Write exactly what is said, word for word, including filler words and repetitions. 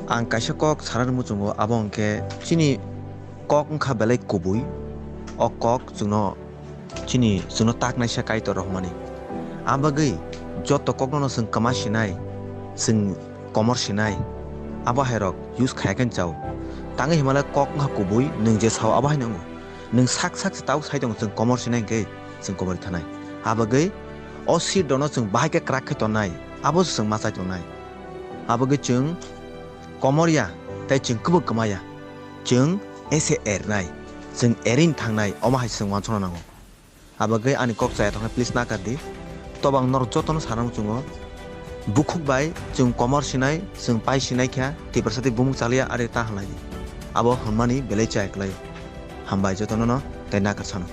Ang kaisa kok sana muchungo, abo hwnkhe chini kok wngkha belai kubui. O kok chwngno chini, chwngno taknaisa Kaitor rohormani. Abagwi joto kokno chwng kwma sinai, chwng komor sinai, abo hairok use khaya khe chao. Tangwi himlai kok wngkha kubui, nwng je sao abo haino wngo. Nwng sak sak se tao sai tongo, chwng komor sinai hwnkhe chwng komor thanai. Abagwi o seed rokno chwng bahai khe kwrak khe tonnai, abo se chwng ma chai tongnai. Abagwi chwng komor ya, tei chwng kwbang kwma ya. Chwng ese ernai, chwng erin thangnai, omo hai chwng uansukna nango. Abagwi ani kok chaya tongkhe please nakar di. Tobang norok jotono sana muchungo. Bukhuk bai chwng komor sinai, chwng pai sinai kha, Tiprasa tei bumung chaliya ari ta halai di. Abo hwnmani belai chaya kwlai. Hambai jotono no tei nakar sano.